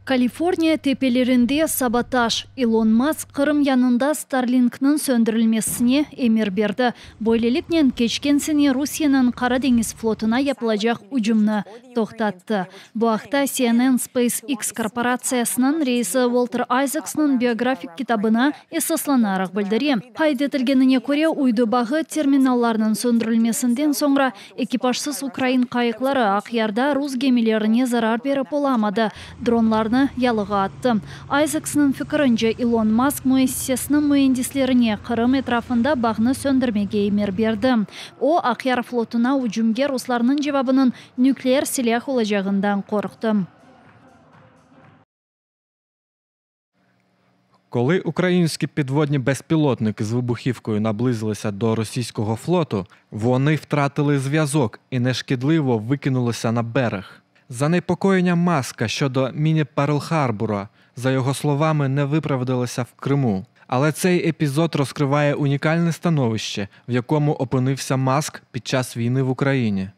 Kaliforniya tepelerinde sabotaj, İlon Mask Qırım yanında Starlinkniñ söndürilmesine emir berdi. Böyleliknen, keçken sene Rusiyeniñ Qara deñiz flotuna yapılacaq ücümni toqtattı. Bu aqta CNN SpaceX korporatsiyasınıñ reisi Uolter Ayzaksnıñ biografik kitabına esaslanaraq bildire. Qayd etilgenine köre, uydu bağı terminallarınıñ söndürilmesinden soñra Ekipajsız ukrain qayıqları Aqyarda rus gemilerine zarar berip olamadı, dronlarnı yalığa attı. Ayzaksnıñ fikirince, İlon Mask müessisesiniñ müendislerine Qırım etrafında bağnı söndürmege emir berdi. O, Aqyar flotuna ücümge ruslarnıñ cevabınıñ nükleer silâh olacağından qorqtı. Коли українські підводні безпілотники з вибухівкою наблизилися до російського флоту, вони втратили зв'язок і нешкідливо викинулися на берег. Занепокоєння Маска щодо міні-Перл-Харбора, за його словами, не виправдалися в Криму. Але цей епізод розкриває унікальне становище, в якому опинився Маск під час війни в Україні.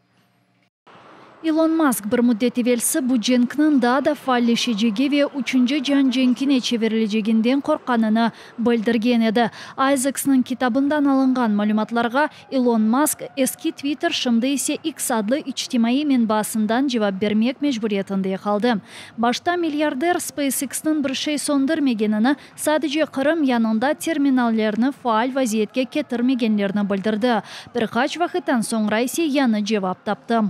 İlon Mask bir müddet evelsi bu cenkniñ daa da faalleşecegi ve üçünci cian cenkine çevirileceginden qorqqanını bildirgen edi. Ayzaksnıñ kitabından alınğan malümatlarğa İlon Mask eski Twitter, şimdi ise X adlı içtimaiy menbaasından cevap bermek mecburiyetinde qaldı. Başta milyarder SpaceX-niñ bir şey söndürmegenini, sadece Qırım yanında terminallerni faal vaziyetke ketirmegenlerini bildirdi. Bir qaç vaqıttan soñra ise yañı cevap taptı.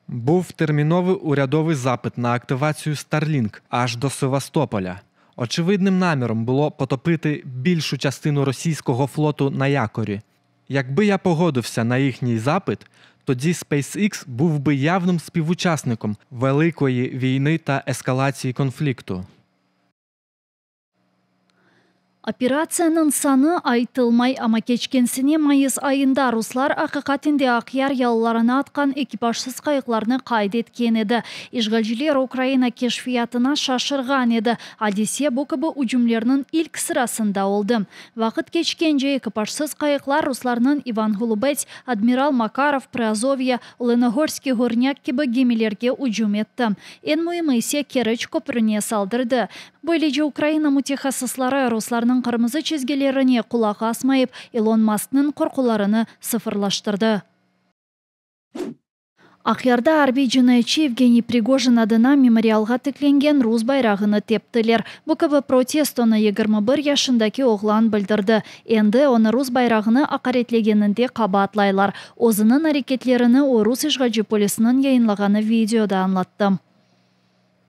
Був терміновий урядовий запит на активацію Starlink аж до Севастополя. Очевидним наміром було потопити більшу частину російського флоту на якорі. Якби я погодився на їхній запит, тоді SpaceX був би явним співучасником великої війни та ескалації конфлікту. Operatsiyanıñ sanı aytılmay, amma keçken sene mayıs ayında ruslar aqiqaten de Aqyar yalılarına atqan ekipajsız qayıqlarnı qayd etken edi. İşğalciler Ukraina keşfiyatına şaşırğan edi, adise bu kibi ücümlerniñ ilk sırasında oldı. Vaqıt keçkence ekipajsız qayıqlar ruslarnıñ İvan Ğolubets, Admiral Makarov, Prıazovye, Olenogorskiy Ğornâk kibi gemilerge ücüm etti. Eñ müimi ise Keriç köprüne saldırdı. Böylece Ukraina mütehassısları ruslarnıñ qırmızı çizgilerine qulaq asmayıp, İlon Masknıñ qorqularını sıfırlaştırdı. Aqyarda arbiy cinayetçi Yevgeniy Prigojin adına memorialğa tiklengen rus bayrağını teptiler. Bu kibi protestonı 21 yaşındaki oğlan bildirdi. Endi onı rus bayrağını aqaretlegeninde qabaatlaylar. Özüniñ areketlerini o rus işğalci polisiniñ yayınlağanı videoda añlattı.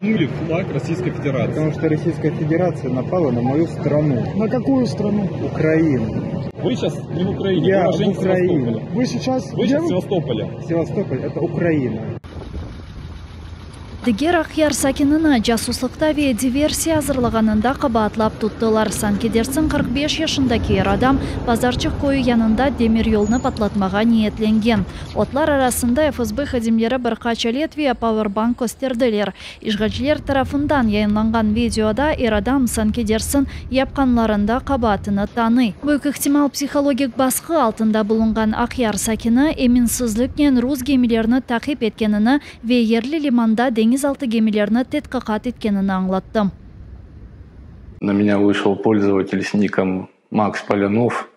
Флаг Российской Федерации. Потому что Российская Федерация напала на мою страну. На какую страну? Украину. Вы сейчас не в Украине, Я вы в Украине. Вы сейчас Вы где сейчас в Севастополе. Севастополь это Украина. Diger Aqyar sakinini casuslıqta ve diversiya azırlağanında qabaatlap tuttılar. Sanki dersiñ 45 yaşındaki er adam Pazarçıq köyü yanında demiryolnı patlatmağa niyetlengen. Otlar arasında FSB hadimleri bir qaç alet ve powerbank kösterdiler. İşğalciler tarafından yayınlanğan videoda er adam sanki dersiñ yapqanlarında qabaatını tanıy. Büyük ihtimal psihologik basqı altında bulunğan Aqyar sakini eminsizliknen rus gemilerini taqip etkenini ve yerli limanda deñizaltı gemilerini tedqiqat etkenini añlattı. На меня вышел пользователь с ником Макс Полянов.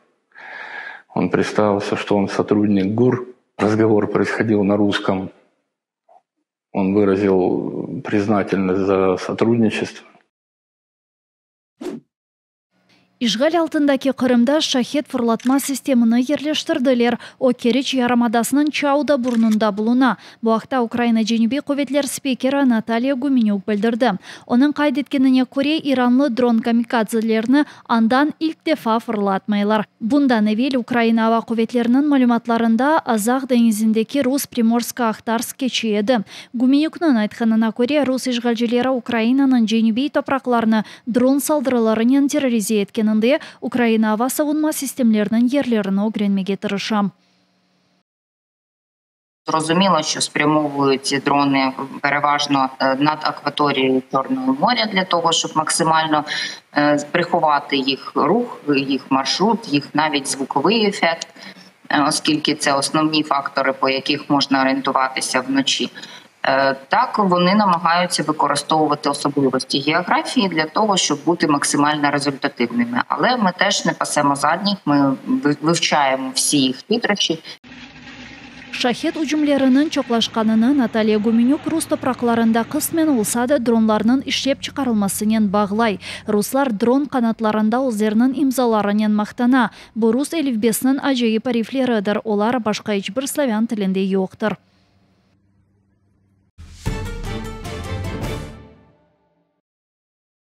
Он представился, что он сотрудник ГУР. Разговор происходил на русском. Он выразил признательность за сотрудничество. İşğal altındaki Qırımda Şahed fırlatma sistemini yerleştirdiler. O, Keriç yarımadasınıñ Çauda burnunda buluna. Bu aqta Ukraina Cenübiy quvetler spikeri Natalya Gümenük bildirdi. Onıñ qayd etkenine köre, iranlı dron-kamikadzelerni andan ilk defa fırlatmaylar. Bundan evel Ukraina Ava quvetleriniñ malümatlarında Azaq deñizindeki rus Primorsko-Ahtarsk keçe edi. Gümenükniñ aytqanına köre, rus işğalcileri Ukrainanıñ cenübiy topraqlarını dron saldırılarınen terrorize etkeninde Ukraina ava savunma sistemleriniñ yerlerini ögrenmege tırışa. Зрозуміло, що спрямовують ці дрони переважно над акваторією Чорного моря для того, щоб максимально приховати їх рух, їх маршрут, їх навіть звуковий ефект, оскільки це основні фактори, по яких можна орієнтуватися вночі. Так, вони намагаються використовувати особливості географії для того, щоб бути максимально результативними. Але ми теж не пасемо задніх, ми вивчаємо всі їх хитрощі. Şahed ücümleriniñ çoqlaşqanını Natalya Gümenük rus topraqlarında qısmen olsa da dronlarnıñ işlep çıqarılmasınen bağlay. Ruslar dron qanatlarında özleriniñ imzalarınen maqtana. Bu rus elifbesiniñ acayip arifleridir, olar başqa iç bir slavân tilinde yoqtır.